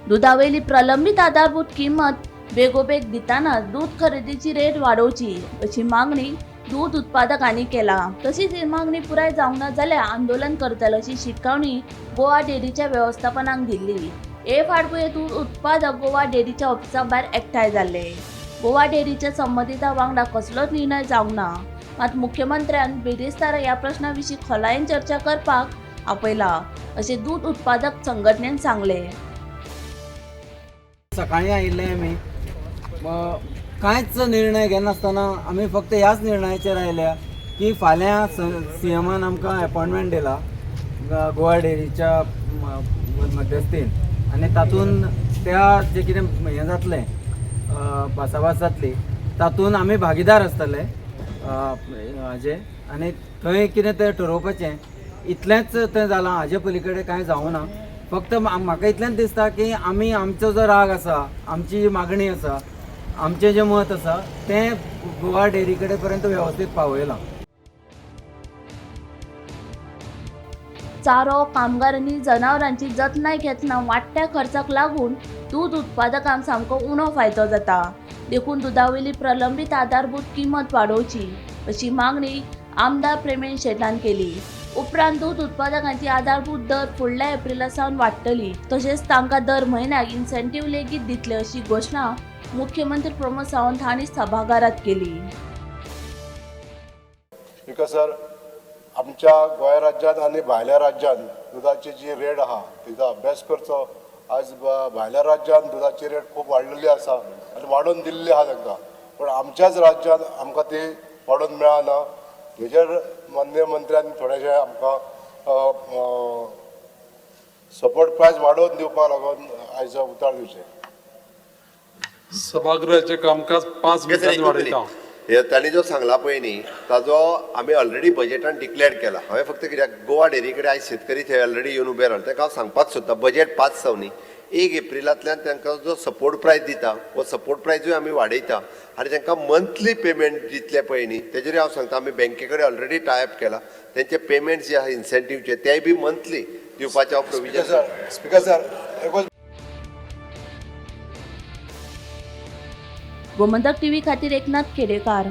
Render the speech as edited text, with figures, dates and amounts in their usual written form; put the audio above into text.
दुधावयली प्रलंबीत आधारभूत किंमत बेगोबेग दिताना दूध खरेदीची रेट वाडोवची अशी मागणी दूध उत्पादकांनी केला. तशीच ही मागणी पुराय जावंक ना जाल्यार आंदोलन करतले अशी शिटकावणी गोवा डेअरीच्या वेवस्थापनाक दिल्ली. हे फाटभुंयेर दूद उत्पादक गोवा डेअरीच्या ऑफिसा भायर एकठांय जाल्ले. गोवा डेअरीच्या संबंदिता वांगडा कसलोच निर्णय जावंक ना. मात मुख्यमंत्र्यान बिरेस्तारा ह्या प्रश्ना विशीं खोलायेन चर्चा करपाक आपयला अशें दूद उत्पादक संघटनेन सांगलें. सकाळी आयिल्ले आमी, कांयच निर्णय घेनासतना आमी फक्त ह्याच निर्णयाचेर आयल्या की फाल्यां सीएमान आमकां एपॉयंटमेंट दिला गोवा डेअरीच्या मध्यस्थीन आनी तातूंत त्या जें कितें हें जातलें, भासाभास जातली, तातूंत आमी भागीदार आसतले हाजे आनी थंय कितें तें ठरोवपाचें इतलेंच तें जालां. हाजे पली कडेन कांय जावना. फक्त म्हाका इतलेंच दिसता की आमी आमचो जो राग आसा, आमची जी मागणी आसा, आमचें जें मत आसा तें गोवा डेअरी कडेन पर्यंत वेवस्थीत पावयलां. चारो, कामगार आनी जनावरांची जतनाय घेतना वाडट्या खर्चाक लागून दूद उत्पादकांक सामको उणो फायदो जाता. देखून दुदावयली प्रलंबीत आधारभूत किंमत वाडोवची अशी मागणी आमदार प्रेमेंद्र शेटान केली. उपरांत दूद उत्पादकांची आधारभूत दर फुडल्या एप्रिला सावन वाडटली, तशेंच तांकां दर म्हयन्याक इन्सेंटीव लेगीत दितले अशी घोशणा मुख्यमंत्री प्रमोद सावंत हांणी सभाघरात केली. स्पीकर सर, आमच्या गोंय राज्यांत आनी भायल्या राज्यांत दुदाची जी रेट आहा तिचो अभ्यास करचो. आज भायल्या राज्यांत दुदाची रेट खूब वाडलेली आसा आनी वाडोवन दिल्ली आहा तांकां, पूण आमच्याच राज्यांत आमकां ती वाडोवन मेळना. हेजेर माननीय मंत्र्यान थोडेशें आमकां सपोर्ट प्रायस वाडोवन दिवपाक लागून आयज उतर दिवचें. सभागृहाचें कामकाज 5 सर, मिनटांनी एकूच वाडयता. मिनीट. हे तांणी जो सांगला पळय न्ही, ताजो आमी ऑलरेडी बजेटान डिक्लेअर केला. हांवें फक्त कित्याक गोवा डेअरी कडेन आयज शेतकरी थंय ऑलरेडी येवन उबे रावले, तांकां हांव सांगपाक सोदता, बजेट पास जावं न्ही, 1 एप्रिलांतल्यान तांकां जो सपोर्ट प्रायस दिता, हो सपोर्ट प्रायजूय आमी वाडयता आनी तांकां मंथली पेमेंट दितले पळय न्ही, तेजेर हांव सांगता, आमी बँके कडेन ऑलरेडी टायअप केला. तेंचे पेमेंट जे आहा इन्सेंटिवचे, तेय बी मंथली दिवपाचें हांव speaker provision sir, speaker sir, एकूच गोमंतक टीव्ही खातीर एकनाथ खेडेकार.